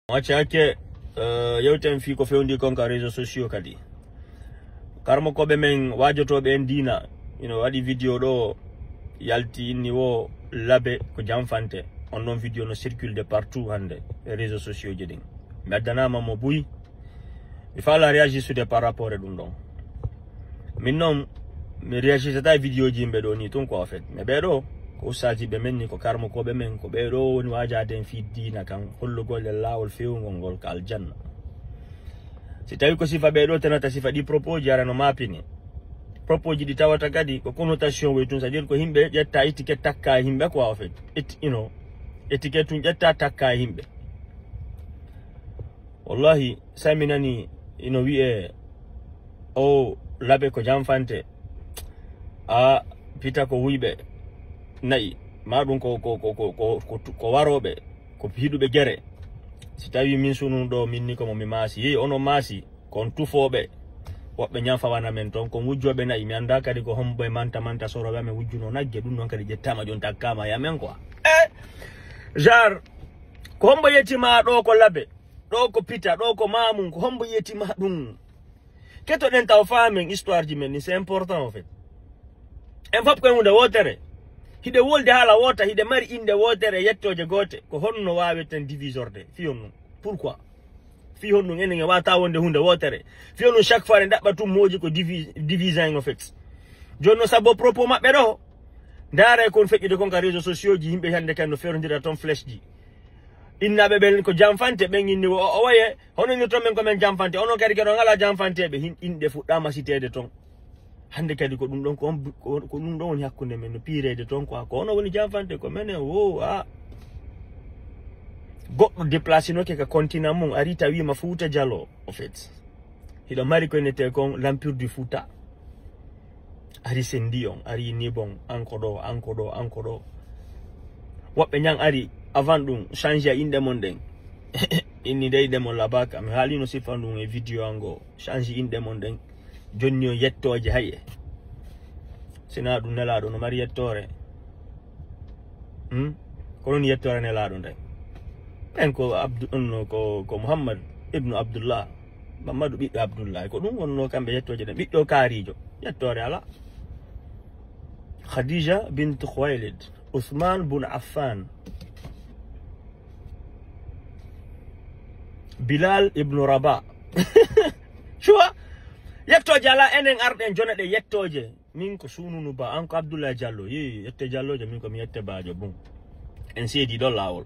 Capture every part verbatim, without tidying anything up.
Acca hakke, eh, yewten fii ko fewndi kon ka réseaux sociaux kadi. Karmokooɓe men waajotooɓe en diina, ino waɗi vidéo ɗo, yalti inni wo Labe ko janfante. On ɗon vidéo no circule de partout hannde e réseaux sociaux ji ɗin. Mi addanaama mo buy. Mi faala réagisude par rapport e ɗum ɗon. Min noon, mi réagisata e vidéo ji yimɓe ɗo ni tun quoi, en fait. Mais ɓee ɗo, ko ustaajiiɓe men ni, ko karmokooɓe men, ko ɓee ɗo woni waajaade en fii diina kan, hollugol en laawol feewngol ngol ka aljanna. Si tawi ko sifa ɓee ɗo tenata sifa ɗi propos ji ara no maapini. Propos ji ɗi tawata kadi ko connotation woy tun, c'est-à-dire ko yimɓe ƴetta étiquette takka e yimɓe quoi, en fait. Et, you know, étiquette tun ƴetta takka e yimɓe. Wallahi, sai mi nani ino wi'e, o Labe ko janfante, a Pita ko wuyɓe na'i, ma ɗum ko, ko, ko, ko, ko, ko, ko warooɓe, ko hiɗuɓe gere. Si tawi min sunun ɗo, min ni ko mo mi maasi. Yehi, onon maasi, kon tufooɓe. Woɓɓe ñan fawana men ton, kon wujjooɓe na'i. Mi annda kadi ko hombo e manta manta sorooɓe amen wujjuno nagge, ɗum noon kadi ƴettaama jon takkaama e amen quoi. Eh, genre, ko hombo yettima ɗo ko Labe, ɗo ko Pita, ɗo ko Mamun, ko hombo yettima ɗum? Ketoɗen taw faamen histoire ji men ni, c'est important en fait. En fof koye hunde wootere. Hiɗe wolde haala woota, hiɗe mari innde wootere, yettooje goote. Ko honno waaweten divisorde? Fii honɗum? Pourquoi? Fii honɗum enen en waawata wonde hunde wootere? Fii honɗum chaque fois ɗe ndaɓɓa tun mooji ko divi-, divisant en fait? Jooni no sabu propos maɓɓe ɗo. Ndaare kon feƴƴude kon ka réseaux sociaux ji, yimɓe hannde kan no ferondira ton flèche ji. Innaaɓe ɓen ko janfante, ɓen inni o, o waye, hono ni to men ko men janfante, onon kadi keɗon alaa janfanteeɓe, hin-, inɗe fuɗɗaama siteede ton. Hannde kadi ko ɗum ɗon, ko on, ko, ko ɗum ɗon woni hakkunde men, no piireede ton quoi. Ko onon woni janfante, ko menen, wo, a. Goɗɗo déplacinoke ka continent mum, ari tawiima Fuuta Jaloo, en fait. Hiɗo mari ko innetee kon l'Empire du Fouta. Ari sendi on, ari Nibon, an ko ɗo, an ko ɗo, an ko ɗo. Woɓɓe ñan ari, avant ɗum, change a inɗe mon ɗen. Inni de inɗe mon labaka. Mi haalino sifa ɗum e vidéo an goo. Change inɗe mon ɗen. Jonni on yettooje haye. Sina ɗum nelaaɗo no mari yettoore. Hmm? Ko ɗum yettoore nelaaɗo nden. Ɓen ko Abdu-, on no ko, ko Muhammad ibnu Abdullah. Mammadu ɓiɗɗo Abdullahi. Ko ɗum wonno kamɓe yettooje ɗen. Ɓiɗɗo kaariijo. Yettoore alaa. Khadija bint Khuwaylid. Uthman bun Affan. Bilal ibnu Rabah. Tu vois? Yettooje alaa, enen arɗen jona ɗe yettooje. Min ko Sununu Ba, an ko Abdoulaye Diallo. Yi, yette Diallo je, min ko mi yette Bajo. Bon. En seedi ɗo laawol.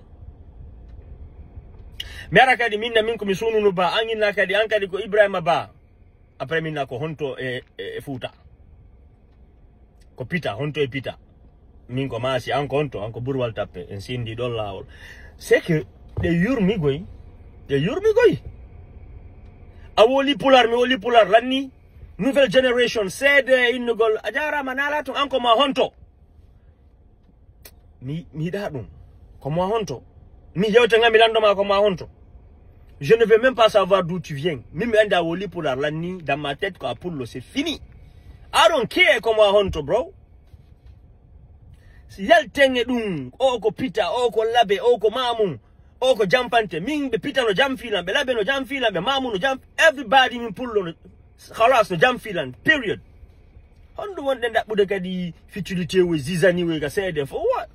Mi ara kadi min na min ko mi Sununu Ba, an inna kadi, an kadi ko Ibrahima Ba. Après min na ko honto e, e, e Fuuta. Ko Pita, honto e Pita. Min ko Maasi, an ko honto, an ko Burwal Tappe. En sendi ɗo laawol. C'est que ɗe yurmi goy. Ɗe yurmi goy. A woli Pulaar, mi woli Pulaar, lanni. Nouvelle génération, seede e innugol, a jaaraama, naala tun, an ko ma honto? Mi, mi yiɗaa ɗum. Ko ma honto? Mi yewta nga, mi lanndo ma ko ma honto? Je ne veux même pas savoir d'où tu viens. Min mi anndaa woli Pulaar, lanni, dans ma tête ko a Pullo, c'est fini. I don't care ko ma honto, bro. Si yalten e ɗum, o ko Pita, o ko Labe, o ko Mamun, o ko Jamfante. Min ɓe Pita no jamfilan, ɓe Labe no jamfilan, ɓe Mamun no jam-, everybody min Pullo no, khalas no jamfilan, period. Honɗum wonɗen ɗaɓɓude kadi futilité woy zizanie woy ka seede fof wa?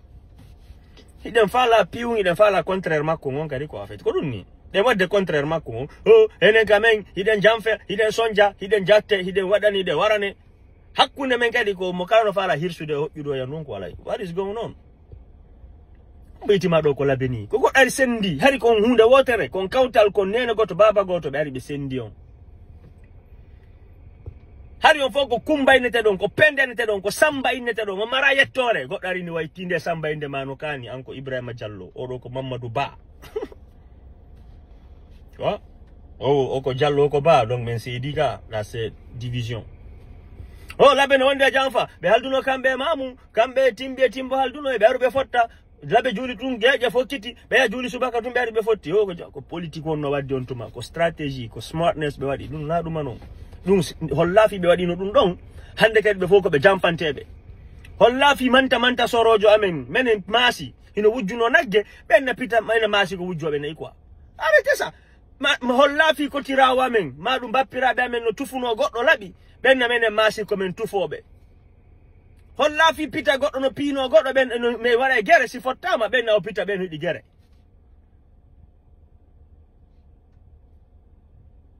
Hiɗen faala piwun, hiɗen faala contraire makko ngon kadi ko en fait. Ko ɗum ni. Ɗen waɗde contraire makko ngon. O, enen ka men, hiɗen jamfe, hiɗen sonja, hiɗen jatte, hiɗen waɗani, hiɗen warane. Hakkunde men kadi ko mo kala no faala hirsude e hoƴƴude o yan ɗum ko alay. What is going on? Ɓeytima ɗo ko Labe ni. Ko goɗɗo ari sendi. Hari kon huunde wootere. Kon kawtal kon neene gooto, baaba gooto. Ɓe ari ɓe sendi on. Hari on fof ko Kumba innete ɗon, ko Penda innete ɗon, ko Samba innete ɗon. On mara yettoore. Goɗɗo ari ni wayti nde Samba innde ma no kaani. An ko Ibrahima Diallo. Oɗo ko Mamadou Ba. Wa? O, o ko Diallo, o ko Ba, donc min seedi ka, la c'est division. O, Labe no wonde e Jamfa, ɓe halduno kamɓe e Mamun, kamɓe e Timbi e Timbo halduno, e ɓe aru ɓe fotta, Labe juuli tun geeƴe fokkiti, ɓe ya juuli subaka tun ɓe aru ɓe fotti. O, ko ja-, ko politique wonno wadde on tuma, ko stratégie, ko smartness ɓe waɗi, ɗum na ɗuma non. Ɗum s-, hollaafi ɓe waɗino ɗum ɗon, hannde kadi ɓe fof ko ɓe jamfanteeɓe. Hollaafi manta manta soroojo amen, menen maasi, hino wujjuno nagge, ɓen na Pita, ɓen na maasi ko wujjooɓe nayi quoi. Arrêtez Holla fii kotiraawo amen, maa ɗum bappiraaɓe amen no tufunoo goɗɗo laɓi, ɓen na menen maasi ko men tufooɓe. Holla fii pita goɗɗo no piinoo goɗɗo, ɓen no men waɗa e gere, si fottaama, ɓen na o pita, ɓen hiɗi gere.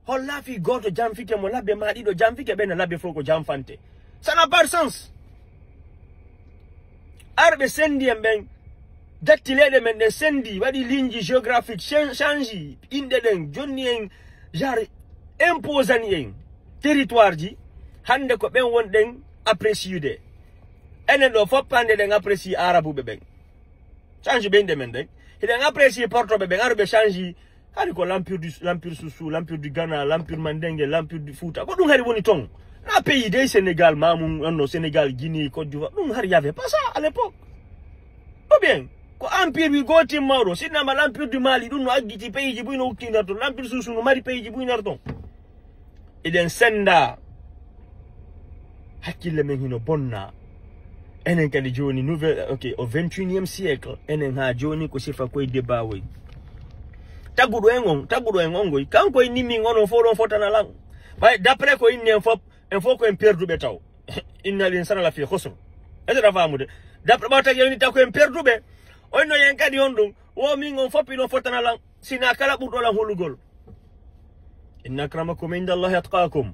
Holla fii gooto janfike mo labbe, maa ɗiɗo janfike, ɓen na labbe fof ko janfante. Ça n'a pas de sens. Arɓe sendi en ɓen, datti leyɗe men ɗen sendi, waɗi ligne géographique, chan-, change inɗe ɗen, jonni en genre imposani en territoire ji, hannde ko ɓen wonɗen appréciude. Enen ɗo fof hannde ɗen apprécie arabuɓe ɓen. Change ɓe inɗe men ɗen. Hiɗen apprécie portoɓe ɓen, aruɓe change hari ko l'empire du, l'empire Sousou, l'empire du Ghana, l'empire Mandingue, l'empire du Fouta. Ko ɗum hari woni ton. Na pays dey Sénégal, mamum, on no Sénégal, Guinée, Côte d'Ivoire. Ɗum hari y avait pas ça à l'époque. Ou bien, ko empire wi gootin mawɗo. Sinnama l'empire du Mali, ɗum no aggiti pays ji buy no wuttinda ton. L'empire Sousou no mari pays ji buy nar ton. Eɗen senda. Hakkille men hino bonna. Enen kadi jooni, nouvelle, ok, au vingt-et-unième siècle, enen haa jooni ko sifa koye debaawoy. Tagguɗo en on, tagguɗo en on ngoy, kanko e nimmin onon fof ɗon fotana lan. Ɓay, d'après ko inni en fof, en fof ko en perduɓe taw. Innal insana la fi khusr. Ete ɗa faamude? D'après ɓaw tagi en ni taw ko en perduɓe, on no yen kadi on ɗum, wo min on fof ɗon fotana lan, sina kala ɓurɗo lan hulugol. Inna akramakum inda Allahi atqakum.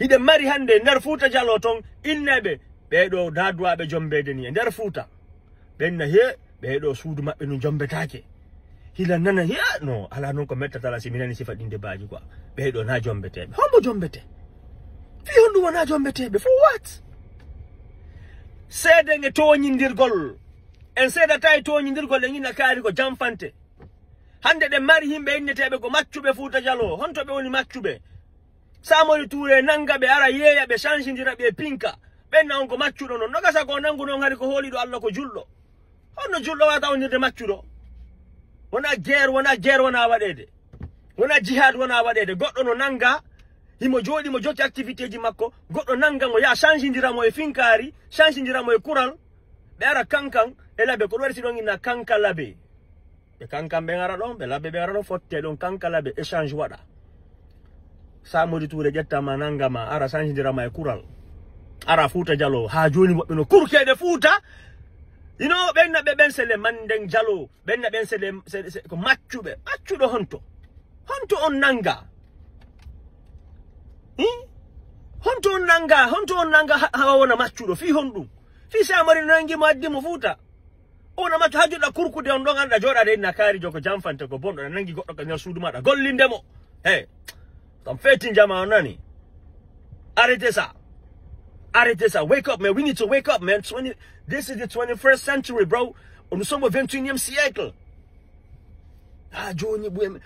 Hiɗen mari hannde nder Fuuta Jaloo ton inneeɓe, ɓee ɗo daduwaaɓe jombeede ni e nder Fuuta. Ɓen na he, ɓee ɗo suudu maɓɓe nun jombetaake. Hila nana he, no, alaa non ko mettata la si mi nani sifa ɗin debaaji quoi. Ɓee ɗo na jombeteeɓe. Hombo jombete? Fii honɗum wona jombeteeɓe? For what? Seeden e tooñindirgol. En seedata e tooñindirgol, en ina kaari ko janfante. Hannde ɗen mari yimɓe inneteeɓe ko maccuɓe Fuuta Jaloo. Honto ɓe woni maccuɓe? Samori Touré nanga ɓe, ara yeeya ɓe, changendira ɓe, pinka. Ɓen na on ko maccuɗo non. No gasa ko nangu non hari ko hooliɗo Allah ko julɗo. Honno julɗo wata wonirde maccuɗo? Wona guerre, wona guerre, wona waɗeede. Wona jihad, wona waɗeede. Goɗɗo no nanga, himo jooɗi, mo jotti activité ji makko. Goɗɗo nanga mo, ya changendira mo e finkaari, changendira mo e kural. Ɓe ara kankan e labe, ko ɗum waɗi si ɗon inna kanka labe. Ɓe kankan ɓen ara ɗon, ɓe labe ɓe ara ɗon, fotte ɗon kanka labe, échange waɗa. Samori Touré ƴettama, nangama, ara changendira ma e kural. Ara Fuuta Jaloo, haa jooni woɓɓe no kurkeede Fuuta. Ino ɓen na ɓe ɓen sele Manden Jaloo, ɓen na ɓen sele, sele, sele, ko maccuɓe. Maccuɗo honto? Honto on nanga? Hi? Honto on nanga? Honto on nanga ha, ha wona maccuɗo? Fii honɗum? Fii Samori no nangi mo addi mo Fuuta. Ona maccu ha joɗa kurkude on ɗon anda joɗade inna kaari joko janfante ko bonɗo, ɗa nangi goɗɗo ka nder suudu maɗa gollinde mo. Hey, kam fetin jama on nani. Arrêtez ça. Arrêtez ça. Wake up, man. We need to wake up, man. twenty, this is the twenty-first century, bro. Nous sommes au vingt-et-unième siècle. Ha jooni ɓuye men.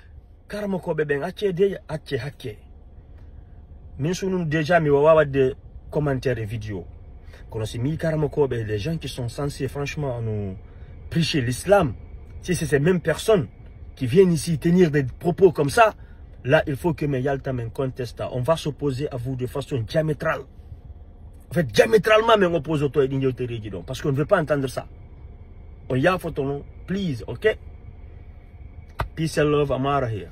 Karamokooɓe ɓen, accee de, accee hakkee. Min sunun déjà mi wawa waɗde commentaire e vidéo. Kono si mi karamokooɓe, les gens qui sont censés franchement nous prêcher l'islam, si c'est ces mêmes personnes qui viennent ici tenir des propos comme ça, là il faut que mi yalta min contesta. On va s'opposer à vous de façon diamétrale. En fait, diamétralement min opposé to e ɗin yewtereeji ɗon, parce qu'on ne veut pas entendre ça. On yaafoto non, please, ok? Peace and love, I'm out of here.